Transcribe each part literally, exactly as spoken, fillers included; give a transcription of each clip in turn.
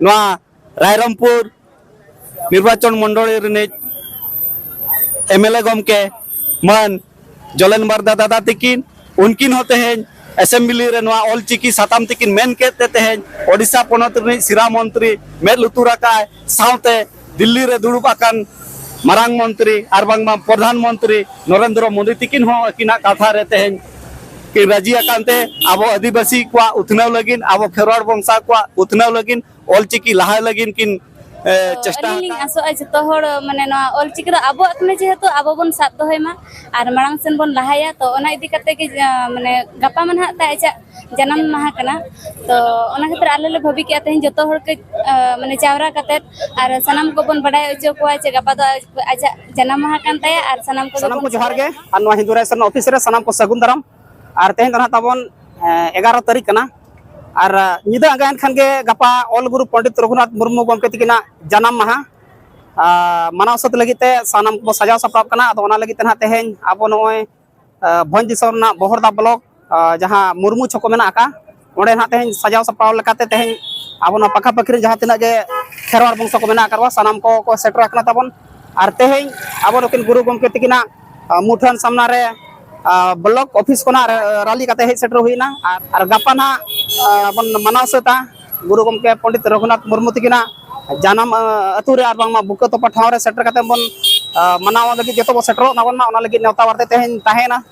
ᱱᱚᱣᱟ ᱨᱟᱭᱨᱚᱝᱯᱩᱨ ᱱᱤᱨᱵᱟᱪᱚᱱ ᱢᱚᱱᱰᱚᱞᱤ ᱨᱤᱱᱤᱡ M L A ᱜᱚᱢᱠᱮ ᱢᱟᱹᱱ ᱡᱚᱞᱮᱱ ᱢᱟᱨᱰᱟ ᱫᱟᱫᱟ ᱛᱤᱠᱤᱱ, ᱩᱱᱠᱤᱱ ᱦᱚᱸ ᱛᱮᱦᱮᱧ ᱮᱥᱮᱢᱵᱞᱤ ᱨᱮ ᱱᱚᱣᱟ ᱚᱞᱪᱤᱠᱤ ᱥᱟᱛᱟᱢ ᱛᱮᱠᱤᱱ ᱢᱮᱱ ᱠᱮᱫ ᱛᱮ ᱛᱮᱦᱮᱧ ᱳᱰᱤᱥᱟ ᱯᱚᱱᱚᱛ ᱨᱤᱱᱤᱡ ᱥᱤᱨᱟ ᱢᱚᱱᱛᱨᱤ ᱢᱮᱫ ᱞᱩᱛᱩᱨ ᱟᱠᱟᱫ ᱟᱭ, ᱥᱟᱶᱛᱮ ᱫᱤᱞᱞᱤ ᱨᱮ ᱫᱩᱲᱩᱵ ᱟᱠᱟᱱ ᱢᱟᱨᱟᱝ ᱢᱚᱱᱛᱨᱤ ᱟᱨ ᱵᱟᱝᱢᱟ ᱯᱨᱚᱫᱷᱟᱱ ᱢᱚᱱᱛᱨᱤ ᱱᱚᱨᱮᱱᱫᱨᱚ ᱢᱳᱫᱤ ᱛᱤᱠᱤᱱ ᱦᱚᱸ ᱟᱹᱠᱤᱱᱟᱜ ᱠᱟᱛᱷᱟ ᱨᱮ ᱛᱮᱦᱮᱧ ᱠᱤᱱ ᱨᱟᱹᱡᱤ ᱟᱠᱟᱱ ᱛᱮ ᱟᱵᱚ ᱟᱹᱫᱤᱵᱟᱹᱥᱤ ᱠᱚᱣᱟᱜ ᱩᱛᱱᱟᱹᱣ ᱞᱟᱹᱜᱤᱫ, ᱟᱵᱚ ᱠᱷᱮᱨᱣᱟᱲ ᱵᱚᱝᱥᱟ ᱠᱚᱣᱟᱜ ᱩᱛᱱᱟᱹᱣ ᱞᱟᱹᱜᱤᱫ ᱚᱞᱪᱤᱠᱤ ᱞᱟᱦᱟ ᱞᱟᱹᱜᱤᱫ ᱠᱤᱱ, ᱮ, ᱛᱚ ᱪᱮᱥᱴᱟ ᱟᱹᱞᱤᱧ ᱞᱤᱧ ᱟᱠᱟᱫᱼᱟ᱾ ᱟᱥᱚᱜᱼᱟ ᱡᱚᱛᱚ ᱦᱚᱲ, ᱢᱟᱱᱮ, ᱱᱚᱣᱟ ᱚᱞᱪᱤᱠᱤ ᱫᱚ ᱟᱵᱚᱣᱟᱜ ᱠᱟᱱᱟ, ᱡᱮᱦᱮᱛᱩ ᱟᱵᱚ ᱵᱚᱱ ᱥᱟᱵ ᱫᱚᱦᱚᱭ ᱢᱟ ᱟᱨ ᱢᱟᱲᱟᱝ ᱥᱮᱱ ᱵᱚᱱ ᱞᱟᱦᱟᱭᱟ᱾ ᱛᱚ ᱚᱱᱟ ᱤᱫᱤ ᱠᱟᱛᱮ ᱜᱮ, ᱟ, ᱢᱟᱱᱮ, ᱜᱟᱯᱟ ᱢᱟ ᱱᱟᱦᱟᱜ ᱛᱟᱭ ᱟᱡᱟᱜ ᱡᱟᱱᱟᱢ ᱢᱟᱦᱟ ᱠᱟᱱᱟ᱾ ᱛᱚ ᱚᱱᱟ ᱠᱷᱟᱹᱛᱤᱨ ᱟᱞᱮ ᱞᱮ ᱵᱷᱟᱹᱵᱤ ᱠᱮᱜᱼᱟ ᱛᱮᱦᱮᱧ ᱡᱚᱛᱚ ᱦᱚᱲ ᱠᱟᱹᱡ, ᱟ, ᱢᱟᱱᱮ, ᱡᱟᱣᱨᱟ ᱠᱟᱛᱮ ᱟᱨ ᱥᱟᱱᱟᱢ ᱠᱚᱵᱚᱱ ᱵᱟᱰᱟᱭ ᱦᱚᱪᱚ ᱠᱚᱣᱟ ᱡᱮ ᱜᱟᱯᱟ ᱫᱚ ᱟᱡ-, ᱟᱡᱟᱜ ᱡᱟᱱᱟᱢ ᱢᱟᱦᱟ ᱠᱟᱱ ᱛᱟᱭᱟ ᱟᱨ ᱥᱟᱱᱟᱢ ᱠᱚᱜᱮ ᱥᱟᱱᱟᱢ ᱵᱚᱱ ᱠᱚ ᱡᱚᱦᱟᱨ ᱜᱮ᱾ ᱥᱮᱞᱮᱫᱚᱜ ᱢᱟ᱾ ᱟᱨ ᱱᱚᱣᱟ ᱦᱤᱱᱫᱩ ᱨᱟᱭ ᱥᱮᱨᱱᱟ ᱚᱯᱷᱤᱥ ᱨᱮ ᱥᱟᱱᱟᱢ ᱠᱚ ᱥᱟᱹᱜᱩᱱ ᱫᱟᱨᱟᱢ᱾ ᱟᱨ ᱛᱮᱦᱮᱧ ᱫᱚ ᱱᱟᱦᱟᱜ ᱛᱟᱵᱚᱱ, ᱮ, ᱮᱜᱟᱨᱚ ᱛᱟᱹᱨᱤᱠᱷ ᱠᱟᱱᱟ᱾ ᱟᱨ, ᱮ, ᱧᱤᱫᱟᱹ ᱟᱸᱜᱟ ᱮᱱ ᱠᱷᱟᱱ ᱜᱮ ᱜᱟᱯᱟ ᱚᱞ ᱜᱩᱨᱩ ᱯᱚᱱᱰᱤᱛ ᱨᱚᱜᱷᱩᱱᱟᱛᱷ ᱢᱩᱨᱢᱩ ᱜᱚᱢᱠᱮ ᱛᱤᱠᱤᱱᱟᱜ ᱡᱟᱱᱟᱢ ᱢᱟᱦᱟ, ᱟ, ᱢᱟᱱᱟᱣ ᱥᱟᱹᱛ ᱞᱟᱹᱜᱤᱫ ᱛᱮ ᱥᱟᱱᱟᱢ ᱠᱚ ᱥᱟᱡᱟᱣ ᱥᱟᱯᱲᱟᱣ ᱠᱟᱱᱟ᱾ ᱟᱫᱚ ᱚᱱᱟ ᱞᱟᱹᱜᱤᱫ ᱛᱮ ᱱᱟᱦᱟᱜ ᱛᱮᱦᱮᱧ ᱟᱵᱚ ᱱᱚᱜᱼᱚᱭ, ᱟ, ᱵᱷᱚᱸᱡᱽ ᱫᱤᱥᱚᱢ ᱨᱮᱱᱟᱜ ᱵᱚᱦᱚᱲᱫᱟ ᱵᱞᱚᱠ, ᱟ, ᱡᱟᱦᱟᱸ ᱢᱩᱨᱢᱩ ᱪᱷᱚᱠ ᱠᱚ ᱢᱮᱱᱟᱜ ᱟᱠᱟᱫ, ᱚᱸᱰᱮ ᱱᱟᱦᱟᱜ ᱛᱮᱦᱮᱧ ᱥᱟᱡᱟᱣ ᱥᱟᱯᱲᱟᱣ ᱞᱮᱠᱟᱛᱮ ᱛᱮᱦᱮᱧ ᱟᱵᱚ ᱱᱚᱣᱟ ᱯᱟᱠᱟ ᱯᱟᱹᱠᱷᱤ ᱨᱮᱱ ᱡᱟᱦᱟᱸ ᱛᱤᱱᱟᱹᱜ ᱜᱮ ᱠᱷᱮᱨᱣᱟᱲ ᱵᱚᱝᱥᱚ ᱠᱚ ᱢᱮᱱᱟᱜ ᱟᱠᱟᱫ ᱠᱚᱣᱟ, ᱥᱟᱱᱟᱢ ᱠᱚ ᱠᱚ ᱥᱮᱴᱮᱨ ᱟᱠᱟᱱᱟ ᱛᱟᱵᱚᱱ᱾ ᱟᱨ ᱛᱮᱦᱮᱧ ᱟᱵᱚ ᱱᱩᱠᱤᱱ ᱜᱩᱨᱩ ᱜᱚᱢᱠᱮ ᱛᱤᱠᱤᱱᱟᱜ, ᱟ, ᱢᱩᱴᱷᱟᱹᱱ ᱥᱟᱢᱱᱟ ᱨᱮ, ᱟ, ᱵᱞᱚᱠ ᱚᱯᱷᱤᱥ ᱠᱷᱚᱱᱟᱜ ᱨᱮ-, ᱨᱟᱞᱤ ᱠᱟᱛᱮ ᱦᱮᱡ ᱥᱮᱴᱮᱨ ᱦᱩᱭᱱᱟ᱾ ᱟᱨ, ᱟᱨ ᱜᱟᱯᱟ ᱱᱟᱦᱟᱜ, ᱟ, ᱵᱚᱱ ᱢᱟᱱᱟᱣ ᱥᱟᱹᱛᱟ ᱜᱩᱨᱩ ᱜᱚᱢᱠᱮ ᱯᱚᱱᱰᱤᱛ ᱨᱚᱜᱷᱩᱱᱟᱛᱷ ᱢᱩᱨᱢᱩ ᱛᱤᱠᱤᱱᱟᱜ ᱡᱟᱱᱟᱢ, ᱟ, ᱟᱹᱛᱩ ᱨᱮ ᱟᱨ ᱵᱟᱝᱢᱟ ᱵᱩᱠᱟᱹ ᱛᱚᱯᱟ ᱴᱷᱟᱶ ᱨᱮ ᱥᱮᱴᱮᱨ ᱠᱟᱛᱮ ᱵᱚᱱ, ᱟ, ᱢᱟᱱᱟᱣ ᱞᱟᱹᱜᱤᱫ ᱡᱚᱛᱚ ᱵᱚᱱ ᱥᱮᱴᱮᱨᱚᱜ ᱢᱟᱵᱚᱱ ᱢᱟ, ᱚᱱᱟ ᱞᱟᱹᱜᱤᱫ ᱱᱮᱣᱛᱟ ᱵᱟᱨᱛᱮ ᱛᱮᱦᱮᱧ ᱛᱟᱦᱮᱸᱭᱮᱱᱟ᱾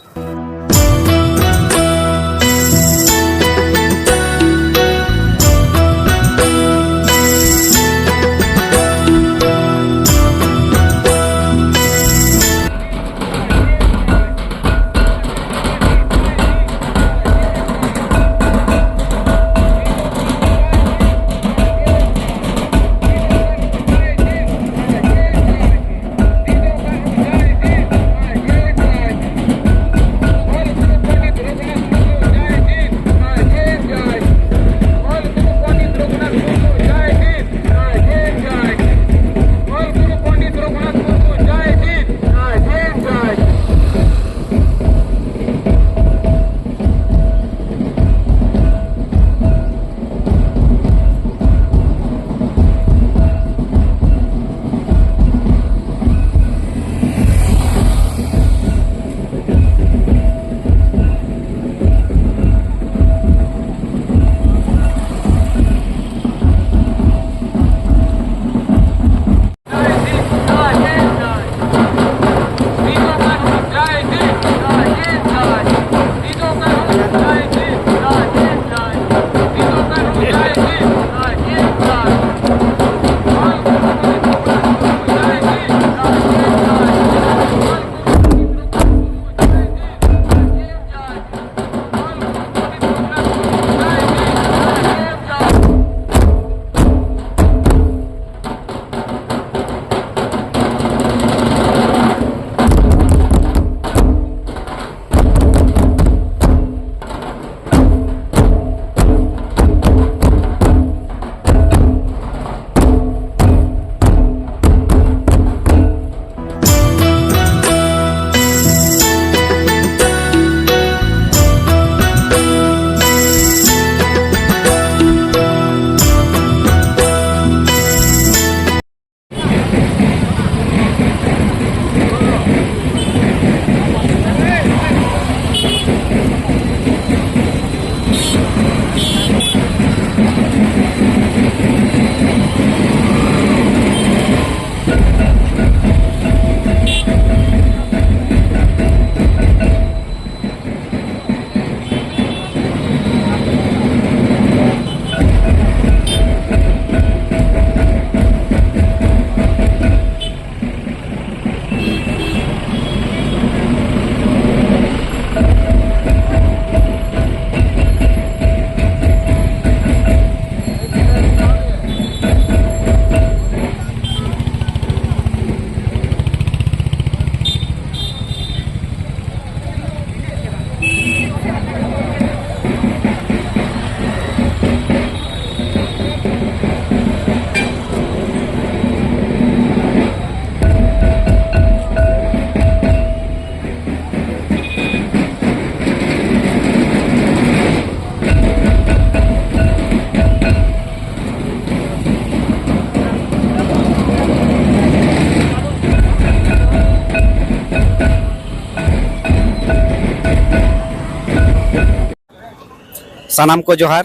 ᱥᱟᱱᱟᱢ ᱠᱚ ᱡᱚᱦᱟᱨ᱾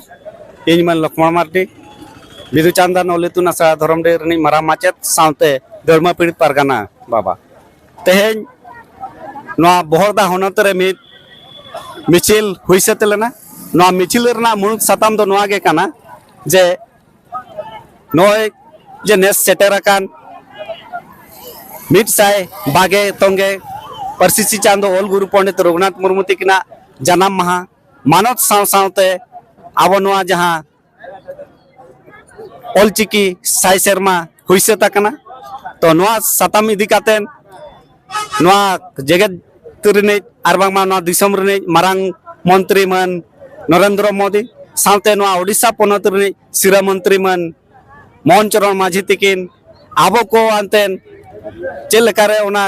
ᱤᱧ ᱢᱟᱹᱱ ᱞᱚᱠᱷᱢᱚᱬ ᱢᱟᱨᱰᱤ, ᱵᱤᱫᱩ ᱪᱟᱸᱫᱟᱱ ᱚᱞ ᱤᱛᱩᱱ ᱟᱥᱲᱟ ᱫᱷᱚᱨᱚᱢᱰᱤ ᱨᱤᱱᱤᱡ ᱢᱟᱨᱟᱝ ᱢᱟᱪᱮᱫ ᱥᱟᱶᱛᱮ ᱫᱟᱹᱲᱢᱟᱹ ᱯᱤᱲ ᱯᱟᱨᱜᱟᱱᱟ ᱵᱟᱵᱟ᱾ ᱛᱮᱦᱮᱧ ᱱᱚᱣᱟ ᱵᱚᱦᱚᱲᱫᱟ ᱦᱚᱱᱚᱛ ᱨᱮ ᱢᱤᱫ ᱢᱤᱪᱷᱤᱞ ᱦᱩᱭ ᱥᱟᱹᱛ ᱞᱮᱱᱟ᱾ ᱱᱚᱣᱟ ᱢᱤᱪᱷᱤᱞ ᱨᱮᱱᱟᱜ ᱢᱩᱲᱩᱫ ᱥᱟᱛᱟᱢ ᱫᱚ ᱱᱚᱣᱟ ᱜᱮ ᱠᱟᱱᱟ ᱡᱮ ᱱᱚᱜᱼᱚᱭ ᱡᱮ ᱱᱮᱥ ᱥᱮᱴᱮᱨ ᱟᱠᱟᱱ ᱢᱤᱫ ᱥᱟᱭ ᱵᱟᱜᱮ ᱛᱚᱝᱜᱮ ᱯᱟᱹᱨᱥᱤ ᱥᱤᱧ ᱪᱟᱸᱫᱚ ᱚᱞ ᱜᱩᱨᱩ ᱯᱚᱱᱰᱤᱛ ᱨᱚᱜᱷᱩᱱᱟᱛᱷ ᱢᱩᱨᱢᱩ ᱛᱤᱠᱤᱱᱟᱜ ᱡᱟᱱᱟᱢ ᱢᱟᱦᱟ ᱢᱟᱱᱚᱛ ᱥᱟᱶ ᱥᱟᱶᱛᱮ ᱟᱵᱚ ᱱᱚᱣᱟ ᱡᱟᱦᱟᱸ ᱚᱞᱪᱤᱠᱤ ᱥᱟᱭ ᱥᱮᱨᱢᱟ ᱦᱩᱭ ᱥᱟᱹᱛ ᱟᱠᱟᱱᱟ᱾ ᱛᱚ, ᱱᱚᱣᱟ ᱥᱟᱛᱟᱢ ᱤᱫᱤ ᱠᱟᱛᱮ ᱱᱚᱣᱟ ᱡᱮᱜᱮᱛ ᱨᱤᱱᱤᱡ ᱟᱨ ᱵᱟᱝᱢᱟ ᱱᱚᱣᱟ ᱫᱤᱥᱚᱢ ᱨᱤᱱᱤᱡ ᱢᱟᱨᱟᱝ ᱢᱚᱱᱛᱨᱤ ᱢᱟᱹᱱ ᱱᱚᱨᱮᱱᱫᱨᱚ ᱢᱳᱫᱤ ᱥᱟᱶᱛᱮ ᱱᱚᱣᱟ ᱳᱰᱤᱥᱟ ᱯᱚᱱᱚᱛ ᱨᱤᱱᱤᱡ ᱥᱤᱨᱟᱹ ᱢᱚᱱᱛᱨᱤ ᱢᱟᱹᱱ ᱢᱳᱦᱚᱱ ᱪᱚᱨᱚᱬ ᱢᱟᱹᱡᱷᱤ ᱛᱤᱠᱤᱱ ᱟᱵᱚ ᱠᱚ ᱟᱱᱛᱮᱱ ᱪᱮᱫ ᱞᱮᱠᱟᱨᱮ ᱚᱱᱟ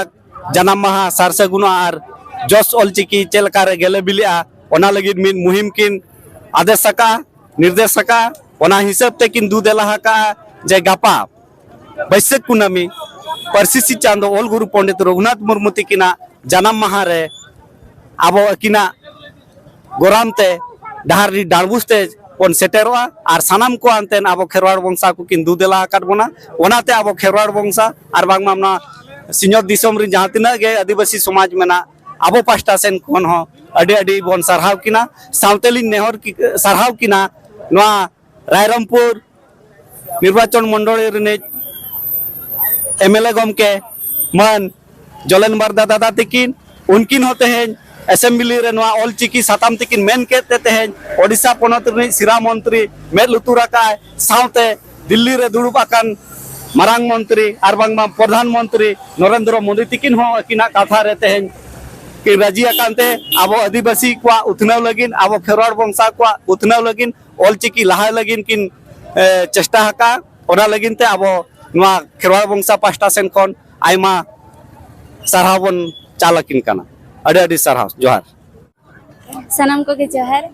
ᱡᱟᱱᱟᱢ ᱢᱟᱦᱟ ᱥᱟᱨ ᱥᱟᱹᱜᱩᱱᱚᱜᱼᱟ ᱟᱨ ᱡᱚᱥ ᱚᱞᱪᱤᱠᱤ ᱪᱮᱫ ᱞᱮᱠᱟᱨᱮ ᱜᱮᱞᱮ ᱵᱤᱞᱤᱜᱼᱟ, ᱚᱱᱟ ᱞᱟᱹᱜᱤᱫ ᱢᱤᱫ ᱢᱩᱦᱤᱢ ᱠᱤᱱ ᱟᱫᱮᱥ ᱟᱠᱟᱫᱼᱟ, ᱱᱤᱨᱫᱮᱥ ᱟᱠᱟᱫᱼᱟ᱾ ᱚᱱᱟ ᱦᱤᱥᱟᱹᱵ ᱛᱮ ᱠᱤᱱ ᱫᱩ ᱫᱮᱞᱟ ᱟᱠᱟᱫᱼᱟ ᱡᱮ ᱜᱟᱯᱟ ᱵᱟᱹᱭᱥᱟᱹᱠᱷ ᱠᱩᱱᱟᱹᱢᱤ ᱯᱟᱹᱨᱥᱤ ᱥᱤᱧ ᱪᱟᱸᱫᱚ ᱚᱞ ᱜᱩᱨᱩ ᱯᱚᱱᱰᱤᱛ ᱨᱚᱜᱷᱩᱱᱟᱛᱷ ᱢᱩᱨᱢᱩ ᱛᱤᱠᱤᱱᱟᱜ ᱡᱟᱱᱟᱢ ᱢᱟᱦᱟ ᱨᱮ ᱟᱵᱚ ᱟᱹᱠᱤᱱᱟᱜ ᱜᱚᱨᱟᱢ ᱛᱮ ᱰᱟᱦᱟᱨ ᱰᱤ ᱰᱟᱸᱰᱵᱩᱥ ᱛᱮ ᱵᱚᱱ ᱥᱮᱴᱮᱨᱚᱜᱼᱟ ᱟᱨ ᱥᱟᱱᱟᱢ ᱠᱚ ᱟᱱᱛᱮᱱ ᱟᱵᱚ ᱠᱷᱮᱨᱣᱟᱲ ᱵᱚᱝᱥᱟ ᱠᱚ ᱠᱤᱱ ᱫᱩ ᱫᱮᱞᱟ ᱟᱠᱟᱫ ᱵᱚᱱᱟ᱾ ᱚᱱᱟᱛᱮ ᱟᱵᱚ ᱠᱷᱮᱨᱣᱟᱲ ᱵᱚᱝᱥᱟ ᱟᱨ ᱵᱟᱝᱢᱟ ᱱᱚᱣᱟ ᱥᱤᱧᱚᱛ ᱫᱤᱥᱚᱢ ᱨᱮ ᱡᱟᱦᱟᱸ ᱛᱤᱱᱟᱹᱜ ᱜᱮ ᱟᱹᱫᱤᱵᱟᱹᱥᱤ ᱥᱚᱢᱟᱡᱽ ᱢᱮᱱᱟᱜ, ᱟᱵᱚ ᱯᱟᱦᱴᱟ ᱥᱮᱱ ᱠᱷᱚᱱ ᱦᱚᱸ ᱟᱹᱰᱤ ᱟᱹᱰᱤ ᱵᱚᱱ ᱥᱟᱨᱦᱟᱣ ᱠᱤᱱᱟ᱾ ᱥᱟᱶᱛᱮ ᱞᱤᱧ ᱱᱮᱦᱚᱨ ᱠᱤ-, ᱥᱟᱨᱦᱟᱣ ᱠᱤᱱᱟ ᱱᱚᱣᱟ ᱨᱟᱭᱨᱚᱝᱯᱩᱨ ᱱᱤᱨᱵᱟᱪᱚᱱ ᱢᱚᱱᱰᱚᱞᱤ ᱨᱤᱱᱤᱡ ᱮᱢ ᱮᱞ ᱮ ᱜᱚᱢᱠᱮ ᱢᱟᱹᱱ ᱡᱚᱞᱮᱱ ᱢᱟᱨᱫᱟ ᱫᱟᱫᱟ ᱛᱤᱠᱤᱱ, ᱩᱱᱠᱤᱱ ᱦᱚᱸ ᱛᱮᱦᱮᱧ ᱮᱥᱮᱢᱵᱞᱤ ᱨᱮ ᱱᱚᱣᱟ ᱚᱞᱪᱤᱠᱤ ᱥᱟᱛᱟᱢ ᱛᱤᱠᱤᱱ ᱢᱮᱱ ᱠᱮᱫ ᱛᱮ ᱛᱮᱦᱮᱧ ᱳᱰᱤᱥᱟ ᱯᱚᱱᱚᱛ ᱨᱤᱱᱤᱡ ᱥᱤᱨᱟ ᱢᱚᱱᱛᱨᱤ ᱢᱮᱫ ᱞᱩᱛᱩᱨ ᱟᱠᱟᱫᱼᱟᱭ, ᱥᱟᱶᱛᱮ ᱫᱤᱞᱞᱤ ᱨᱮ ᱫᱩᱲᱩᱵ ᱟᱠᱟᱱ ᱢᱟᱨᱟᱝ ᱢᱚᱱᱛᱨᱤ ᱟᱨ ᱵᱟᱝᱢᱟ ᱯᱨᱚᱫᱷᱟᱱ ᱢᱚᱱᱛᱨᱤ ᱱᱚᱨᱮᱱᱫᱨᱚ ᱢᱳᱫᱤ ᱛᱤᱠᱤᱱ ᱦᱚᱸ ᱟᱹᱠᱤᱱᱟᱜ ᱠᱟᱛᱷᱟ ᱨᱮ ᱛᱮᱦᱮᱧ ᱠᱤᱱ ᱨᱟᱹᱡᱤ ᱟᱠᱟᱱ ᱛᱮ ᱟᱵᱚ ᱟᱹᱫᱤᱵᱟᱹᱥᱤ ᱠᱚᱣᱟᱜ ᱩᱛᱱᱟᱹᱣ ᱞᱟᱹᱜᱤᱫ, ᱟᱵᱚ ᱠᱷᱮᱨᱣᱟᱲ ᱵᱚᱝᱥᱟ ᱠᱚᱣᱟᱜ ᱩᱛᱱᱟᱹᱣ ᱞᱟᱹᱜᱤᱫ, ᱚᱞᱪᱤᱠᱤ ᱞᱟᱦᱟ ᱞᱟᱹᱜᱤᱫ ᱠᱤᱱ, ᱮ, ᱪᱮᱥᱴᱟ ᱟᱠᱟᱫᱼᱟ᱾ ᱚᱱᱟ ᱞᱟᱹᱜᱤᱫ ᱛᱮ ᱟᱵᱚ ᱱᱚᱣᱟ ᱠᱷᱮᱨᱣᱟᱲ ᱵᱚᱝᱥᱟ ᱯᱟᱦᱴᱟ ᱥᱮᱱ ᱠᱷᱚᱱ ᱟᱭᱢᱟ ᱥᱟᱨᱦᱟᱣ ᱵᱚᱱ ᱪᱟᱞ ᱟᱹᱠᱤᱱ ᱠᱟᱱᱟ᱾ ᱟᱹᱰᱤ ᱟᱹᱰᱤ ᱥᱟᱨᱦᱟᱣ, ᱡᱚᱦᱟᱨ᱾ ᱥᱟᱱᱟᱢ ᱠᱚᱜᱮ ᱡᱚᱦᱟᱨ᱾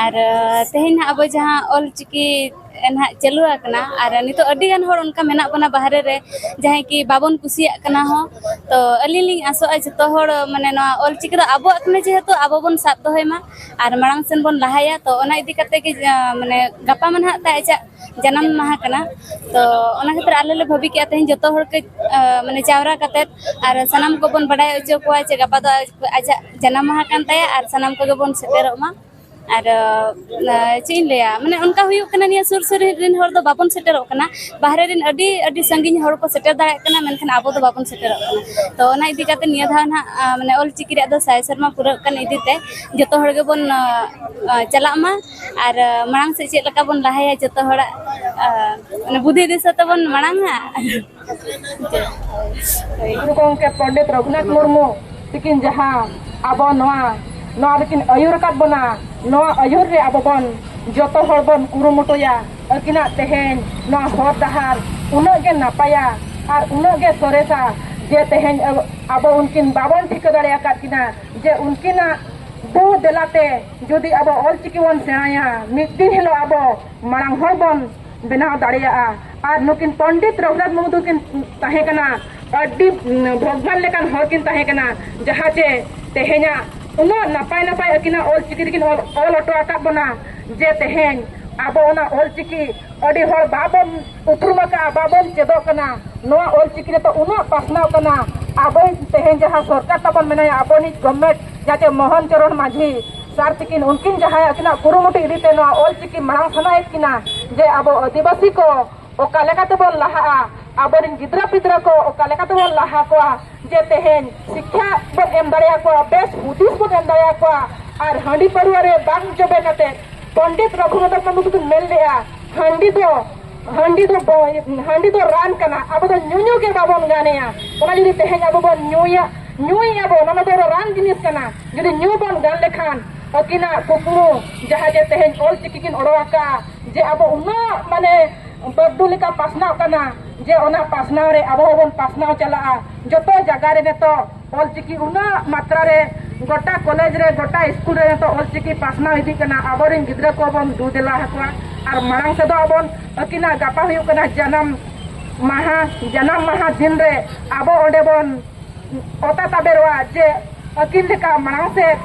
ᱟᱨ, ᱟᱨ ᱛᱮᱦᱮᱧ ᱱᱟᱦᱟᱜ ᱟᱵᱚ ᱡᱟᱦᱟᱸ ᱚᱞ ᱪᱤᱠᱤ ᱱᱟᱦᱟᱜ ᱪᱟᱹᱞᱩ ᱟᱠᱟᱱᱟ, ᱟᱨ ᱱᱤᱛᱚᱜ ᱟᱹᱰᱤ ᱜᱟᱱ ᱦᱚᱲ ᱚᱱᱠᱟ ᱢᱮᱱᱟᱜ ᱵᱚᱱᱟ ᱵᱟᱦᱨᱮ ᱨᱮ, ᱡᱟᱦᱟᱸᱭ ᱠᱤ ᱵᱟᱵᱚᱱ ᱠᱩᱥᱤᱭᱟᱜ ᱠᱟᱱᱟ ᱦᱚᱸ, ᱛᱚ ᱟᱹᱞᱤᱧ ᱞᱤᱧ ᱟᱥᱚᱜᱼᱟ ᱡᱚᱛᱚ ᱦᱚᱲ ᱢᱟᱱᱮ ᱱᱚᱣᱟ ᱚᱞᱪᱤᱠᱤ ᱫᱚ ᱟᱵᱚᱣᱟᱜ ᱠᱟᱱᱟ, ᱡᱮᱦᱮᱛᱩ ᱟᱵᱚ ᱵᱚᱱ ᱥᱟᱵ ᱫᱚᱦᱚᱭ ᱢᱟ ᱟᱨ ᱢᱟᱲᱟᱝ ᱥᱮᱱ ᱵᱚᱱ ᱞᱟᱦᱟᱭᱟ᱾ ᱛᱚ ᱚᱱᱟ ᱤᱫᱤ ᱠᱟᱛᱮ ᱜᱮ ᱢᱟᱱᱮ ᱜᱟᱯᱟ ᱢᱟ ᱱᱟᱦᱟᱜ ᱛᱟᱭ ᱟᱡᱟᱜ ᱡᱟᱱᱟᱢ ᱢᱟᱦᱟ ᱠᱟᱱᱟ᱾ ᱛᱚ ᱚᱱᱟ ᱠᱷᱟᱹᱛᱤᱨ ᱟᱞᱮ ᱞᱮ ᱵᱷᱟᱹᱵᱤ ᱠᱮᱜᱼᱟ ᱛᱮᱦᱮᱧ ᱡᱚᱛᱚ ᱦᱚᱲ ᱠᱚ ᱢᱟᱱᱮ ᱡᱟᱣᱨᱟ ᱠᱟᱛᱮ ᱟᱨ ᱥᱟᱱᱟᱢ ᱠᱚᱵᱚᱱ ᱵᱟᱰᱟᱭ ᱦᱚᱪᱚ ᱠᱚᱣᱟ ᱡᱮ ᱜᱟᱯᱟ ᱫᱚ ᱟᱡᱟᱜ ᱡᱟᱱᱟᱢ ᱢᱟᱦᱟ ᱠᱟᱱ ᱛᱟᱭᱟ ᱟᱨ ᱥᱟᱱᱟᱢ ᱠᱚᱜᱮ ᱵᱚᱱ ᱥᱮᱴᱮᱨᱚᱜ ᱢᱟ᱾ ᱟᱨ ᱪᱮᱫ ᱤᱧ ᱞᱟᱹᱭᱟ, ᱢᱟᱱᱮ ᱚᱱᱠᱟ ᱦᱩᱭᱩᱜ ᱠᱟᱱᱟ, ᱱᱤᱭᱟᱹ ᱥᱩᱨ ᱥᱩᱨ ᱨᱮᱱ ᱦᱚᱲ ᱫᱚ ᱵᱟᱵᱚᱱ ᱥᱮᱴᱮᱨᱚᱜ ᱠᱟᱱᱟ, ᱵᱟᱦᱨᱮ ᱨᱮᱱ ᱟᱹᱰᱤ ᱟᱹᱰᱤ ᱥᱟᱺᱜᱤᱧ ᱦᱚᱲ ᱠᱚ ᱥᱮᱴᱮᱨ ᱫᱟᱲᱮᱭᱟᱜ ᱠᱟᱱᱟ, ᱢᱮᱱᱠᱷᱟᱱ ᱟᱵᱚ ᱫᱚ ᱵᱟᱵᱚᱱ ᱥᱮᱴᱮᱨᱚᱜ ᱠᱟᱱᱟ᱾ ᱛᱚ ᱚᱱᱟ ᱤᱫᱤ ᱠᱟᱛᱮ ᱱᱤᱭᱟᱹ ᱫᱷᱟᱣ ᱱᱟᱦᱟᱜ ᱢᱟᱱᱮ ᱚᱞ ᱪᱤᱠᱤ ᱨᱮᱭᱟᱜ ᱫᱚ ᱥᱟᱭ ᱥᱮᱨᱢᱟ ᱯᱩᱨᱟᱹᱜ ᱠᱟᱱ ᱤᱫᱤ ᱛᱮ ᱡᱚᱛᱚ ᱦᱚᱲ ᱜᱮᱵᱚᱱ ᱪᱟᱞᱟᱜ ᱢᱟ ᱟᱨ ᱢᱟᱲᱟᱝ ᱥᱮᱫ ᱪᱮᱫ ᱞᱮᱠᱟ ᱵᱚᱱ ᱞᱟᱦᱟᱭᱟ ᱡᱚᱛᱚ ᱦᱚᱲᱟᱜ ᱢᱟᱱᱮ ᱵᱩᱫᱷᱤ ᱫᱤᱥᱟᱹ ᱛᱮᱵᱚᱱ ᱢᱟᱲᱟᱝᱟ᱾ ᱜᱩᱨᱩ ᱜᱚᱢᱠᱮ ᱯᱚᱱᱰᱤᱛ ᱨᱚᱜᱷᱩᱱᱟᱛᱷ ᱢᱩᱨᱢᱩ ᱛᱤᱠᱤᱱ ᱡᱟᱦᱟᱸ ᱟᱵᱚ ᱱᱚᱣᱟ ᱱᱚᱣᱟ ᱨᱮᱠᱤᱱ ᱟᱹᱭᱩᱨ ᱟᱠᱟᱫ ᱵᱚᱱᱟ, ᱱᱚᱣᱟ ᱟᱹᱭᱩᱨ ᱨᱮ ᱟᱵᱚ ᱵᱚᱱ ᱡᱚᱛᱚ ᱦᱚᱲ ᱵᱚᱱ ᱠᱩᱨᱩᱢᱩᱴᱩᱭᱟ᱾ ᱟᱹᱠᱤᱱᱟᱜ ᱛᱮᱦᱮᱧ ᱱᱚᱣᱟ ᱦᱚᱨ ᱰᱟᱦᱟᱨ ᱩᱱᱟᱹᱜ ᱜᱮ ᱱᱟᱯᱟᱭᱟ ᱟᱨ ᱩᱱᱟᱹᱜ ᱜᱮ ᱥᱚᱨᱮᱥᱟ ᱡᱮ ᱛᱮᱦᱮᱧ ᱟᱵᱚ ᱩᱱᱠᱤᱱ ᱵᱟᱵᱚᱱ ᱴᱷᱤᱠᱟᱹ ᱫᱟᱲᱮ ᱟᱠᱟᱫ ᱠᱤᱱᱟ ᱡᱮ ᱩᱱᱠᱤᱱᱟᱜ ᱫᱩ ᱫᱮᱞᱟᱛᱮ ᱡᱩᱫᱤ ᱟᱵᱚ ᱚᱞᱪᱤᱠᱤ ᱵᱚᱱ ᱥᱮᱬᱟᱭᱟ, ᱢᱤᱫ ᱫᱤᱱ ᱦᱤᱞᱳᱜ ᱟᱵᱚ ᱢᱟᱲᱟᱝ ᱦᱚᱲ ᱵᱚᱱ ᱵᱮᱱᱟᱣ ᱫᱟᱲᱮᱭᱟᱜᱼᱟ᱾ ᱟᱨ ᱱᱩᱠᱤᱱ ᱯᱚᱱᱰᱤᱛ ᱨᱚᱜᱷᱩᱱᱟᱛᱷ ᱢᱩᱨᱢᱩ ᱫᱚᱠᱤᱱ ᱛᱟᱦᱮᱸ ᱠᱟᱱᱟ ᱟᱹᱰᱤ ᱵᱷᱚᱜᱽᱵᱟᱱ ᱞᱮᱠᱟᱱ ᱦᱚᱲ ᱠᱤᱱ ᱛᱟᱦᱮᱸ ᱠᱟᱱᱟ, ᱡᱟᱦᱟᱸ ᱪᱮ ᱛᱮᱦᱮᱧᱟᱜ ᱩᱱᱟᱹᱜ ᱱᱟᱯᱟᱭ ᱱᱟᱯᱟᱭ ᱟᱹᱠᱤᱱᱟᱜ ᱚᱞ ᱪᱤᱠᱤ ᱛᱮᱠᱤᱱ ᱚᱞ ᱚᱞ ᱦᱚᱴᱚ ᱟᱠᱟᱫ ᱵᱚᱱᱟ, ᱡᱮ ᱛᱮᱦᱮᱧ ᱟᱵᱚ ᱚᱱᱟ ᱚᱞ ᱪᱤᱠᱤ ᱟᱹᱰᱤ ᱦᱚᱲ ᱵᱟᱵᱚᱱ ᱩᱯᱨᱩᱢ ᱟᱠᱟᱫᱼᱟ, ᱵᱟᱵᱚᱱ ᱪᱮᱫᱚᱜ ᱠᱟᱱᱟ᱾ ᱱᱚᱣᱟ ᱚᱞ ᱪᱤᱠᱤ ᱱᱤᱛᱚᱜ ᱩᱱᱟᱹᱜ ᱯᱟᱥᱱᱟᱣ ᱠᱟᱱᱟ, ᱟᱵᱚ ᱛᱮᱦᱮᱧ ᱡᱟᱦᱟᱸ ᱥᱚᱨᱠᱟᱨ ᱛᱟᱵᱚᱱ ᱢᱮᱱᱟᱭᱟ, ᱟᱵᱚᱱᱤᱡ ᱜᱚᱵᱷᱢᱮᱱᱴ ᱡᱟᱦᱟᱸ ᱪᱮ ᱢᱳᱦᱚᱱ ᱪᱚᱨᱚᱬ ᱢᱟᱹᱡᱷᱤ ᱥᱟᱨ ᱛᱤᱠᱤᱱ ᱩᱱᱠᱤᱱ ᱡᱟᱦᱟᱸᱭ ᱟᱹᱠᱤᱱᱟᱜ ᱠᱩᱨᱩᱢᱩᱴᱩ ᱤᱫᱤ ᱛᱮ ᱱᱚᱣᱟ ᱚᱞ ᱪᱤᱠᱤ ᱢᱟᱲᱟᱝ ᱥᱟᱱᱟᱭᱮᱫ ᱠᱤᱱᱟ ᱡᱮ ᱟᱵᱚ ᱟᱹᱫᱤᱵᱟᱹᱥᱤ ᱠᱚ ᱚᱠᱟ ᱞᱮᱠᱟ ᱛᱮᱵᱚᱱ ᱞᱟᱦᱟᱜᱼᱟ, ᱟᱵᱚᱨᱮᱱ ᱜᱤᱫᱽᱨᱟᱹ ᱯᱤᱫᱽᱨᱟᱹ ᱠᱚ ᱚᱠᱟ ᱞᱮᱠᱟ ᱛᱮᱵᱚᱱ ᱞᱟᱦᱟ ᱠᱚᱣᱟ, ᱡᱮ ᱛᱮᱦᱮᱧ ᱥᱤᱠᱠᱷᱟ ᱵᱚᱱ ᱮᱢ ᱫᱟᱲᱮᱭᱟᱠᱚᱣᱟ, ᱵᱮᱥ ᱦᱩᱫᱤᱥ ᱵᱚᱱ ᱮᱢ ᱫᱟᱲᱮᱭᱟᱠᱚᱣᱟ᱾ ᱟᱨ ᱦᱟᱺᱰᱤ ᱯᱟᱹᱨᱣᱟᱹ ᱨᱮ ᱵᱟᱝ ᱡᱚᱵᱮ ᱠᱟᱛᱮ ᱯᱚᱱᱰᱤᱛ ᱨᱚᱜᱷᱩᱱᱟᱛᱷ ᱢᱩᱨᱢᱩ ᱫᱚᱠᱤᱱ ᱢᱮᱱ ᱞᱮᱜᱼᱟ, ᱦᱟᱺᱰᱤ ᱫᱚ ᱦᱟᱺᱰᱤ ᱫᱚ ᱵᱚ- ᱦᱟᱺᱰᱤ ᱫᱚ ᱨᱟᱱ ᱠᱟᱱᱟ, ᱟᱵᱚ ᱫᱚ ᱧᱩᱧᱩ ᱜᱮ ᱵᱟᱵᱚᱱ ᱜᱟᱱᱮᱜᱼᱟ᱾ ᱚᱱᱟ ᱡᱩᱫᱤ ᱛᱮᱦᱮᱧ ᱟᱵᱚ ᱵᱚᱱ ᱧᱩᱭᱟ, ᱧᱩᱭᱮᱜᱼᱟ ᱵᱚᱱ, ᱚᱱᱟ ᱫᱚ ᱨᱟᱱ ᱡᱤᱱᱤᱥ ᱠᱟᱱᱟ᱾ ᱡᱩᱫᱤ ᱧᱩ ᱵᱚᱱ ᱜᱟᱱ ᱞᱮᱠᱷᱟᱱ ᱟᱹᱠᱤᱱᱟᱜ ᱠᱩᱠᱢᱩ ᱡᱟᱦᱟᱸ ᱡᱮ ᱛᱮᱦᱮᱧ ᱚᱞ ᱪᱤᱠᱤ ᱠᱤᱱ ᱚᱰᱚᱠ ᱟᱠᱟᱫᱼᱟ, ᱡᱮ ᱟᱵᱚ ᱩᱱᱟᱹᱜ ᱢᱟᱱᱮ ᱵᱟᱹᱨᱰᱩ ᱞᱮᱠᱟ ᱯᱟᱥᱱᱟᱣ ᱠᱟᱱᱟ, ᱡᱮ ᱚᱱᱟ ᱯᱟᱥᱱᱟᱣ ᱨᱮ ᱟᱵᱚ ᱦᱚᱸᱵᱚᱱ ᱯᱟᱥᱱᱟᱣ ᱪᱟᱞᱟᱜᱼᱟ᱾ ᱡᱚᱛᱚ ᱡᱟᱭᱜᱟ ᱨᱮ ᱱᱤᱛᱚᱜ ᱚᱞᱪᱤᱠᱤ ᱩᱱᱟᱹᱜ ᱢᱟᱛᱨᱟ ᱨᱮ ᱜᱚᱴᱟ ᱠᱚᱞᱮᱡᱽ ᱨᱮ, ᱜᱚᱴᱟ ᱥᱠᱩᱞ ᱨᱮ ᱱᱤᱛᱚᱜ ᱚᱞᱪᱤᱠᱤ ᱯᱟᱥᱱᱟᱣ ᱤᱫᱤᱜ ᱠᱟᱱᱟ᱾ ᱟᱵᱚᱨᱮᱱ ᱜᱤᱫᱽᱨᱟᱹ ᱠᱚᱵᱚᱱ ᱫᱩ ᱫᱮᱞᱟ ᱟᱠᱚᱣᱟ᱾ ᱟᱨ ᱢᱟᱲᱟᱝ ᱥᱮᱫᱚᱜ ᱟᱵᱚᱱ ᱟᱹᱠᱤᱱᱟᱜ ᱜᱟᱯᱟ ᱦᱩᱭᱩᱜ ᱠᱟᱱᱟ ᱡᱟᱱᱟᱢ ᱢᱟᱦᱟ, ᱡᱟᱱᱟᱢ ᱢᱟᱦᱟ ᱫᱤᱱ ᱨᱮ ᱟᱵᱚ ᱚᱸᱰᱮ ᱵᱚᱱ ᱚᱛᱟ ᱛᱟᱵᱮᱨᱚᱜᱼᱟ ᱡᱮ ᱟᱹᱠᱤᱱ ᱞᱮᱠᱟ ᱢᱟᱲᱟᱝ ᱥᱮᱫ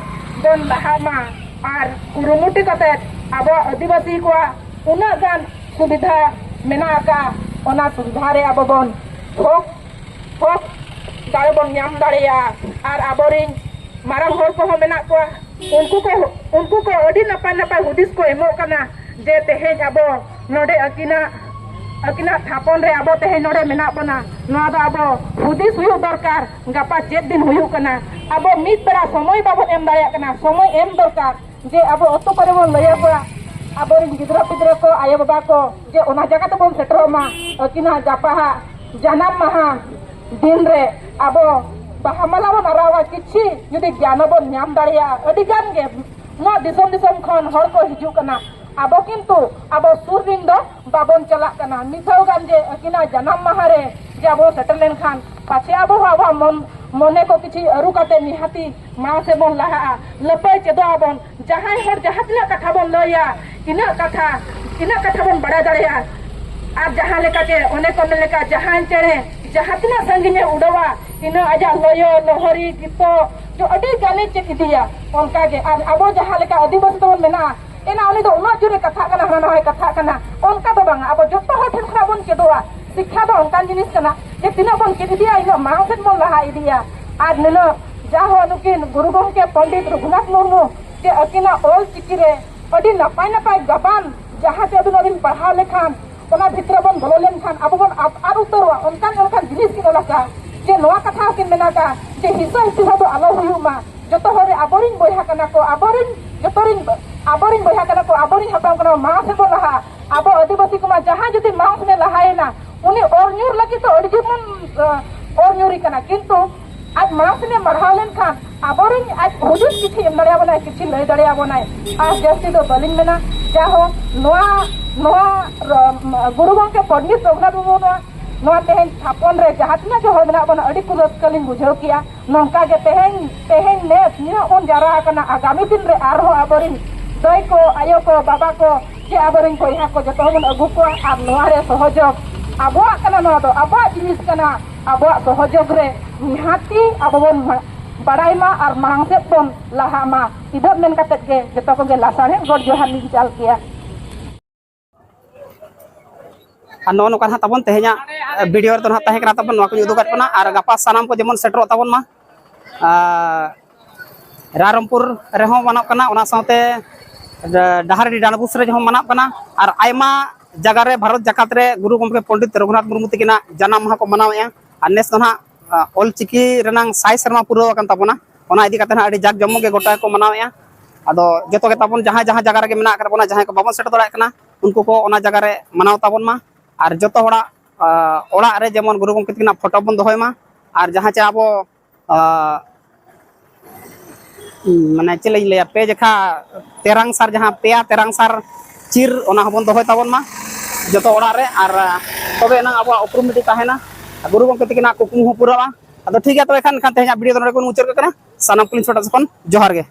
ᱵᱚᱱ ᱞᱟᱦᱟᱜ ᱢᱟ᱾ ᱟᱨ ᱠᱩᱨᱩᱢᱩᱴᱩ ᱠᱟᱛᱮ ᱟᱵᱚᱣᱟᱜ ᱟᱹᱫᱤᱵᱟᱹᱥᱤ ᱠᱚᱣᱟᱜ ᱩᱱᱟᱹᱜ ᱜᱟᱱ ᱥᱩᱵᱤᱫᱷᱟ ᱢᱮᱱᱟᱜ ᱟᱠᱟᱫᱼᱟ, ᱚᱱᱟ ᱥᱩᱵᱤᱫᱷᱟ ᱨᱮ ᱟᱵᱚ ᱵᱚᱱ ᱦᱚᱠ ᱦᱚᱠ ᱫᱟᱲᱮ ᱵᱚᱱ ᱧᱟᱢ ᱫᱟᱲᱮᱭᱟᱜᱼᱟ᱾ ᱟᱨ ᱟᱵᱚᱨᱤᱱ ᱢᱟᱨᱟᱝ ᱦᱚᱲ ᱠᱚᱦᱚᱸ ᱢᱮᱱᱟᱜ ᱠᱚᱣᱟ, ᱩᱱᱠᱩ ᱠᱚ ᱩᱱᱠᱩ ᱠᱚ ᱟᱹᱰᱤ ᱱᱟᱯᱟᱭ ᱱᱟᱯᱟᱭ ᱦᱩᱫᱤᱥ ᱠᱚ ᱮᱢᱚᱜ ᱠᱟᱱᱟ ᱡᱮ ᱛᱮᱦᱮᱧ ᱟᱵᱚ ᱱᱚᱰᱮ ᱟᱹᱠᱤᱱᱟᱜ ᱟᱹᱠᱤᱱᱟᱜ ᱛᱷᱟᱯᱚᱱ ᱨᱮ ᱟᱵᱚ ᱛᱮᱦᱮᱧ ᱱᱚᱰᱮ ᱢᱮᱱᱟᱜ ᱵᱚᱱᱟ᱾ ᱱᱚᱣᱟ ᱫᱚ ᱟᱵᱚ ᱦᱩᱫᱤᱥ ᱦᱩᱭᱩᱜ ᱫᱚᱨᱠᱟᱨ, ᱜᱟᱯᱟ ᱪᱮᱫ ᱫᱤᱱ ᱦᱩᱭᱩᱜ ᱠᱟᱱᱟ᱾ ᱟᱵᱚ ᱢᱤᱫ ᱵᱮᱲᱟ ᱥᱚᱢᱚᱭ ᱵᱟᱵᱚᱱ ᱮᱢ ᱫᱟᱲᱮᱭᱟᱜ ᱠᱟᱱᱟ, ᱥᱚᱢᱚᱭ ᱮᱢ ᱫᱚᱨᱠᱟᱨ᱾ ᱡᱮ ᱟᱵᱚ ᱟᱹᱛᱩ ᱠᱚᱨᱮ ᱵᱚᱱ ᱞᱟᱹᱭ ᱟᱠᱚᱣᱟ, ᱟᱵᱚᱨᱮᱱ ᱜᱤᱫᱽᱨᱟᱹ ᱯᱤᱫᱽᱨᱟᱹ ᱠᱚ, ᱟᱭᱳ ᱵᱟᱵᱟ ᱠᱚ, ᱡᱮ ᱚᱱᱟ ᱡᱟᱭᱜᱟ ᱛᱮᱵᱚᱱ ᱥᱮᱴᱮᱨᱚᱜ ᱢᱟ, ᱟᱹᱠᱤᱱᱟᱜ ᱜᱟᱯᱟᱦᱟᱜ ᱡᱟᱱᱟᱢ ᱢᱟᱦᱟ ᱫᱤᱱ ᱨᱮ ᱟᱵᱚ ᱵᱟᱦᱟ ᱢᱟᱞᱟ ᱵᱚᱱ ᱟᱨᱟᱣᱟ, ᱠᱤᱪᱷᱤ ᱡᱩᱫᱤ ᱜᱮᱭᱟᱱ ᱵᱚᱱ ᱧᱟᱢ ᱫᱟᱲᱮᱭᱟᱜᱼᱟ, ᱟᱹᱰᱤ ᱜᱟᱱ ᱜᱮ ᱱᱚᱣᱟ ᱫᱤᱥᱚᱢ ᱫᱤᱥᱚᱢ ᱠᱷᱚᱱ ᱦᱚᱲ ᱠᱚ ᱦᱤᱡᱩᱜ ᱠᱟᱱᱟ᱾ ᱟᱵᱚ ᱠᱤᱱᱛᱩ ᱟᱵᱚ ᱥᱩᱨ ᱨᱤᱱ ᱫᱚ ᱵᱟᱵᱚᱱ ᱪᱟᱞᱟᱜ ᱠᱟᱱᱟ᱾ ᱢᱤᱫ ᱫᱷᱟᱣ ᱜᱟᱱ ᱡᱮ ᱟᱹᱠᱤᱱᱟᱜ ᱡᱟᱱᱟᱢ ᱢᱟᱦᱟ ᱨᱮ ᱡᱮ ᱟᱵᱚ ᱥᱮᱴᱮᱨ ᱞᱮᱱᱠᱷᱟᱱ ᱯᱟᱪᱷᱮ ᱟᱵᱚ ᱦᱚᱸ ᱟᱵᱚᱣᱟᱜ ᱢᱚᱱ ᱢᱚᱱᱮ ᱠᱚ ᱠᱤᱪᱷᱤ ᱟᱹᱨᱩ ᱠᱟᱛᱮ ᱱᱤᱦᱟᱹᱛᱤ ᱢᱟᱲᱟᱝ ᱥᱮᱫ ᱵᱚᱱ ᱞᱟᱦᱟᱜᱼᱟ, ᱞᱟᱹᱯᱟᱹᱭ ᱪᱮᱫᱚᱜ ᱟᱵᱚᱱ᱾ ᱡᱟᱦᱟᱸᱭ ᱦᱚᱲ ᱡᱟᱦᱟᱸ ᱛᱤᱱᱟᱹᱜ ᱠᱟᱛᱷᱟ ᱵᱚᱱ ᱞᱟᱹᱭᱟ, ᱤᱱᱟᱹᱜ ᱠᱟᱛᱷᱟ ᱤᱱᱟᱹᱜ ᱠᱟᱛᱷᱟ ᱵᱚᱱ ᱵᱟᱲᱟᱭ ᱫᱟᱲᱮᱭᱟᱜᱼᱟ᱾ ᱟᱨ ᱡᱟᱦᱟᱸ ᱞᱮᱠᱟ ᱪᱮ ᱚᱱᱮ ᱠᱚ ᱢᱮᱱ ᱞᱮᱠᱟ, ᱡᱟᱦᱟᱸᱭ ᱪᱮᱬᱮ ᱡᱟᱦᱟᱸ ᱛᱤᱱᱟᱹᱜ ᱥᱟᱺᱜᱤᱧᱮ ᱩᱰᱟᱹᱣᱟ, ᱤᱱᱟᱹᱜ ᱟᱡᱟᱜ ᱞᱚᱭᱚ ᱞᱚᱦᱚᱨᱤ ᱜᱤᱛᱚ ᱡᱚ ᱟᱹᱰᱤ ᱜᱟᱱᱮ ᱪᱮᱫ ᱤᱫᱤᱭᱟ᱾ ᱚᱱᱠᱟᱜᱮ ᱟᱨ ᱟᱵᱚ ᱡᱟᱦᱟᱸ ᱞᱮᱠᱟ ᱟᱹᱫᱤᱵᱟᱹᱥᱤ ᱛᱟᱵᱚᱱ ᱢᱮᱱᱟᱜᱼᱟ, ᱮᱱᱟ ᱩᱱᱤ ᱫᱚ ᱩᱱᱟᱹᱜ ᱡᱳᱨᱮ ᱠᱟᱛᱷᱟᱜ ᱠᱟᱱᱟ, ᱦᱟᱱᱟ ᱱᱟᱣᱟᱭ ᱠᱟᱛᱷᱟᱜ ᱠᱟᱱᱟ, ᱚᱱᱠᱟ ᱫᱚ ᱵᱟᱝᱟ᱾ ᱟᱵᱚ ᱡᱚᱛᱚ ᱦᱚᱲ ᱴᱷᱮᱱ ᱠᱷᱚᱱᱟᱜ ᱵᱚᱱ ᱪᱮᱫᱚᱜᱼᱟ᱾ ᱥᱤᱠᱠᱷᱟ ᱫᱚ ᱚᱱᱠᱟᱱ ᱡᱤᱱᱤᱥ ᱠᱟᱱᱟ ᱡᱮ ᱛᱤᱱᱟᱹᱜ ᱵᱚᱱ ᱪᱮᱫ ᱤᱫᱤᱭᱟ, ᱤᱱᱟᱹᱜ ᱢᱟᱲᱟᱝ ᱥᱮᱫ ᱵᱚᱱ ᱞᱟᱦᱟ ᱤᱫᱤᱭᱟ᱾ ᱟᱨ ᱱᱤᱱᱟᱹᱜ ᱡᱟᱦᱟᱸ ᱱᱩᱠᱤᱱ ᱜᱩᱨᱩ ᱜᱚᱢᱠᱮ ᱯᱚᱱᱰᱤᱛ ᱨᱚᱜᱷᱩᱱᱟᱛᱷ ᱢᱩᱨᱢᱩ ᱡᱮ ᱟᱹᱠᱤᱱᱟᱜ ᱚᱞ ᱪᱤᱠᱤ ᱨᱮ ᱟᱹᱰᱤ ᱱᱟᱯᱟᱭ ᱱᱟᱯᱟᱭ ᱜᱟᱵᱟᱱ ᱡᱟᱦᱟᱸ ᱪᱮ ᱟᱹᱵᱤᱱ ᱵᱤᱱ ᱯᱟᱲᱦᱟᱣ ᱞᱮᱠᱷᱟᱱ ᱚᱱᱟ ᱵᱷᱤᱛᱨᱤ ᱵᱚᱱ ᱵᱚᱞᱚ ᱞᱮᱱᱠᱷᱟᱱ ᱟᱵᱚ ᱵᱚᱱ ᱟᱫ, ᱟᱫ ᱩᱛᱟᱹᱨᱚᱜᱼᱟ᱾ ᱚᱱᱠᱟᱱ ᱚᱱᱠᱟᱱ ᱡᱤᱱᱤᱥ ᱠᱤᱱ ᱚᱞ ᱟᱠᱟᱫᱼᱟ ᱡᱮ ᱱᱚᱣᱟ ᱠᱟᱛᱷᱟ ᱦᱚᱸᱠᱤᱱ ᱢᱮᱱ ᱟᱠᱟᱫᱼᱟ ᱡᱮ ᱦᱤᱸᱥᱟᱹ ᱦᱤᱥᱤ ᱫᱚ ᱟᱞᱚ ᱦᱩᱭᱩᱜ ᱢᱟ᱾ ᱡᱚᱛᱚ ᱦᱚᱲ ᱨᱮ ᱟᱵᱚᱨᱤᱱ ᱵᱚᱭᱦᱟ ᱠᱟᱱᱟ ᱠᱚ, ᱟᱵᱚᱨᱤᱱ ᱡᱚᱛᱚᱨᱤᱱ ᱟᱵᱚᱨᱤᱱ ᱵᱚᱭᱦᱟ ᱠᱟᱱᱟ ᱠᱚ, ᱟᱵᱚᱨᱤᱱ ᱦᱟᱯᱲᱟᱢ ᱠᱟᱱᱟ ᱠᱚ, ᱢᱟᱲᱟᱝ ᱥᱮᱫ ᱵᱚᱱ ᱞᱟᱦᱟᱜᱼᱟ᱾ ᱟᱵᱚ ᱟᱹᱫᱤᱵᱟᱹᱥᱤ ᱠᱚᱢᱟ ᱡᱟᱦᱟᱸᱭ ᱡᱩᱫᱤ ᱢᱟᱲᱟᱝ ᱥᱮᱫ ᱮ ᱞᱟᱦᱟᱭᱮᱱᱟ, ᱩᱱᱤ ᱚᱨ ᱧᱩᱨ ᱞᱟᱹᱜᱤᱫ ᱫᱚ ᱟᱹᱰᱤ ᱡᱳᱨ ᱵᱚᱱ ᱚᱨ ᱧᱩᱨᱤ ᱠᱟᱱᱟ, ᱠᱤᱱᱛᱩ ᱟᱡ ᱢᱟᱲᱟᱝ ᱥᱮᱫ ᱮ ᱵᱟᱲᱦᱟᱣ ᱞᱮᱱᱠᱷᱟᱱ ᱟᱵᱚᱨᱮᱱ ᱟᱡ ᱦᱩᱫᱤᱥ ᱠᱤᱪᱷᱩ ᱮᱢ ᱫᱟᱲᱮᱭᱟᱵᱚᱱᱟᱭ, ᱠᱤᱪᱷᱩ ᱞᱟᱹᱭ ᱫᱟᱲᱮᱭᱟᱵᱚᱱᱟᱭ᱾ ᱟᱨ ᱡᱟᱹᱥᱛᱤ ᱫᱚ ᱵᱟᱹᱞᱤᱧ ᱢᱮᱱᱟ᱾ ᱡᱟᱦᱳ, ᱱᱚᱣᱟ ᱱᱚᱣᱟ ᱨᱚ- ᱜᱩᱨᱩ ᱜᱚᱢᱠᱮ ᱯᱚᱱᱰᱤᱛ ᱨᱚᱜᱷᱩᱱᱟᱛᱷ ᱢᱩᱨᱢᱩ ᱱᱚᱣᱟ ᱱᱚᱣᱟ ᱛᱮᱦᱮᱧ ᱛᱷᱟᱯᱚᱱ ᱨᱮ ᱡᱟᱦᱟᱸ ᱛᱤᱱᱟᱹᱜ ᱜᱮ ᱦᱚᱲ ᱢᱮᱱᱟᱜ ᱵᱚᱱᱟ, ᱟᱹᱰᱤ ᱠᱚ ᱨᱟᱹᱥᱠᱟᱹ ᱞᱤᱧ ᱵᱩᱡᱷᱟᱹᱣ ᱠᱮᱜᱼᱟ᱾ ᱱᱚᱝᱠᱟ ᱜᱮ ᱛᱮᱦᱮᱧ ᱛᱮᱦᱮᱧ ᱱᱮᱥ ᱱᱤᱱᱟᱹᱜ ᱵᱚᱱ ᱡᱟᱣᱨᱟ ᱟᱠᱟᱱᱟ, ᱟᱜᱟᱢᱤ ᱫᱤᱱ ᱨᱮ ᱟᱨᱦᱚᱸ ᱟᱵᱚᱨᱮᱱ ᱫᱟᱹᱭ ᱠᱚ, ᱟᱭᱳ ᱠᱚ, ᱵᱟᱵᱟ ᱠᱚ, ᱡᱮ ᱟᱵᱚᱨᱮᱱ ᱵᱚᱭᱦᱟ ᱠᱚ ᱡᱚᱛᱚ ᱦᱚᱸ ᱵᱚᱱ ᱟᱹᱜᱩ ᱠᱚᱣᱟ ᱟᱨ ᱱᱚᱣᱟ ᱨᱮ ᱥᱚᱦᱚᱡᱳᱜᱽ ᱟᱵᱚᱣᱟᱜ ᱠᱟᱱᱟ, ᱱᱚᱣᱟ ᱫᱚ ᱟᱵᱚᱣᱟᱜ ᱡᱤᱱᱤᱥ ᱠᱟᱱᱟ᱾ ᱟᱵᱚᱣᱟᱜ ᱥᱚᱦᱚᱡᱳᱜᱽ ᱨᱮ ᱱᱤᱦᱟᱹᱛᱤ ᱟᱵᱚ ᱵᱚᱱ ᱢᱟ-, ᱵᱟᱲᱟᱭ ᱢᱟ ᱟᱨ ᱢᱟᱲᱟᱝ ᱥᱮᱫ ᱵᱚᱱ ᱞᱟᱦᱟ ᱢᱟ᱾ ᱤᱱᱟᱹᱜ ᱢᱮᱱ ᱠᱟᱛᱮᱫ ᱜᱮ ᱡᱚᱛᱚ ᱠᱚᱜᱮ ᱞᱟᱥᱟᱲᱦᱮᱫ ᱜᱚᱰ ᱡᱚᱦᱟᱨ ᱞᱤᱧ ᱪᱟᱞ ᱠᱮᱭᱟ᱾ ᱟᱨ ᱱᱚᱜᱼᱚ ᱱᱚᱝᱠᱟ ᱱᱟᱦᱟᱜ ᱛᱟᱵᱚᱱ ᱛᱮᱦᱮᱧᱟᱜ ᱵᱷᱤᱰᱤᱭᱳ ᱨᱮᱫᱚ ᱱᱟᱦᱟᱜ ᱛᱟᱦᱮᱸ ᱠᱟᱱᱟ ᱛᱟᱵᱚᱱ, ᱱᱚᱣᱟ ᱠᱚᱧ ᱩᱫᱩᱜᱟᱫ ᱵᱚᱱᱟ᱾ ᱟᱨ ᱜᱟᱯᱟ ᱥᱟᱱᱟᱢ ᱠᱚ ᱡᱮᱢᱚᱱ ᱥᱮᱴᱮᱨᱚᱜ ᱛᱟᱵᱚᱱ ᱢᱟ᱾ ᱟᱨ ᱨᱟᱭᱨᱚᱝᱯᱩᱨ ᱨᱮᱦᱚᱸ ᱢᱟᱱᱟᱜ ᱠᱟᱱᱟ, ᱚᱱᱟ ᱥᱟᱶᱛᱮ ᱰᱟᱦᱟᱨᱰᱤ ᱰᱟᱸᱰᱵᱩᱥ ᱨᱮᱦᱚᱸ ᱢᱟᱱᱟᱜ ᱠᱟᱱᱟ᱾ ᱟᱨ ᱟᱭᱢᱟ ᱡᱟᱭᱜᱟ ᱨᱮ ᱵᱷᱟᱨᱚᱛ ᱡᱟᱠᱟᱛ ᱨᱮ ᱜᱩᱨᱩ ᱜᱚᱢᱠᱮ ᱯᱚᱱᱰᱤᱛ ᱨᱚᱜᱷᱩᱱᱟᱛᱷ ᱢᱩᱨᱢᱩ ᱛᱟᱹᱠᱤᱱᱟᱜ ᱡᱟᱱᱟᱢ ᱢᱟᱦᱟ ᱠᱚ ᱢᱟᱱᱟᱣᱮᱫᱼᱟ᱾ ᱟᱨ ᱱᱮᱥ ᱫᱚ ᱱᱟᱦᱟᱜ ᱚᱞ ᱪᱤᱠᱤ ᱨᱮᱱᱟᱝ ᱥᱟᱭ ᱥᱮᱨᱢᱟ ᱯᱩᱨᱟᱹᱣ ᱟᱠᱟᱱ ᱛᱟᱵᱚᱱᱟ᱾ ᱚᱱᱟ ᱤᱫᱤ ᱠᱟᱛᱮ ᱱᱟᱦᱟᱜ ᱟᱹᱰᱤ ᱡᱟᱠ ᱡᱚᱢᱚᱠ ᱜᱮ ᱜᱚᱴᱟ ᱠᱚ ᱢᱟᱱᱟᱣᱮᱫᱼᱟ᱾ ᱟᱫᱚ ᱡᱚᱛᱚ ᱜᱮ ᱛᱟᱵᱚᱱ ᱡᱟᱦᱟᱸ ᱡᱟᱦᱟᱸ ᱡᱟᱭᱜᱟ ᱨᱮᱜᱮ ᱢᱮᱱᱟᱜ ᱟᱠᱟᱫ ᱵᱚᱱᱟ, ᱡᱟᱦᱟᱸᱭ ᱠᱚ ᱵᱟᱵᱚᱱ ᱥᱮᱴᱮᱨ ᱫᱟᱲᱮᱭᱟᱜ ᱠᱟᱱᱟ, ᱩᱱᱠᱩ ᱠᱚ ᱚᱱᱟ ᱡᱟᱭᱜᱟ ᱨᱮ ᱢᱟᱱᱟᱣ ᱛᱟᱵᱚᱱ ᱢᱟ᱾ ᱟᱨ ᱡᱚᱛᱚ ᱦᱚᱲᱟᱜ ᱚᱲᱟᱜ ᱨᱮ ᱡᱮᱢᱚᱱ ᱜᱩᱨᱩ ᱜᱚᱢᱠᱮ ᱛᱟᱹᱠᱤᱱᱟᱜ ᱯᱷᱳᱴᱳ ᱵᱚᱱ ᱫᱚᱦᱚᱭ ᱢᱟ᱾ ᱟᱨ ᱡᱟᱦᱟᱸ ᱪᱮ ᱟᱵᱚ ᱢᱟᱱᱮ ᱪᱮᱫ ᱞᱤᱧ ᱞᱟᱹᱭᱟ, ᱯᱮ ᱡᱮᱠᱷᱟ ᱛᱮᱨᱟᱝ ᱥᱟᱨ, ᱡᱟᱦᱟᱸ ᱯᱮᱭᱟ ᱛᱮᱨᱟᱝ ᱥᱟᱨ ᱪᱤᱨ, ᱚᱱᱟ ᱦᱚᱸᱵᱚᱱ ᱫᱚᱦᱚᱭ ᱛᱟᱵᱚᱱ ᱢᱟ ᱡᱚᱛᱚ ᱚᱲᱟᱜ ᱨᱮ᱾ ᱟᱨ ᱛᱚᱵᱮ ᱮᱱᱟᱝ ᱟᱵᱚᱣᱟᱜ ᱩᱯᱨᱩᱢ ᱢᱤᱫᱴᱤᱡ ᱛᱟᱦᱮᱱᱟ, ᱜᱩᱨᱩ ᱜᱚᱢᱠᱮ ᱛᱟᱹᱠᱤᱱᱟᱜ ᱠᱩᱠᱢᱩ ᱦᱚᱸ ᱯᱩᱨᱟᱹᱜᱼᱟ᱾ ᱟᱫᱚ ᱴᱷᱤᱠ ᱜᱮᱭᱟ, ᱛᱚᱵᱮ ᱠᱷᱟᱱ ᱮᱱᱠᱷᱟᱱ ᱛᱮᱦᱮᱧᱟᱜ ᱵᱷᱤᱰᱤᱭᱳ ᱫᱚ ᱱᱚᱰᱮ ᱜᱮᱵᱚᱱ ᱢᱩᱪᱟᱹᱫ ᱠᱟᱜ ᱠᱟᱱᱟ᱾ ᱥᱟᱱᱟᱢ ᱠᱚᱞᱤᱧ ᱪᱷᱚᱴᱟ ᱥᱮᱫ ᱠᱷᱚᱱ ᱡᱚᱦᱟᱨ ᱜᱮ᱾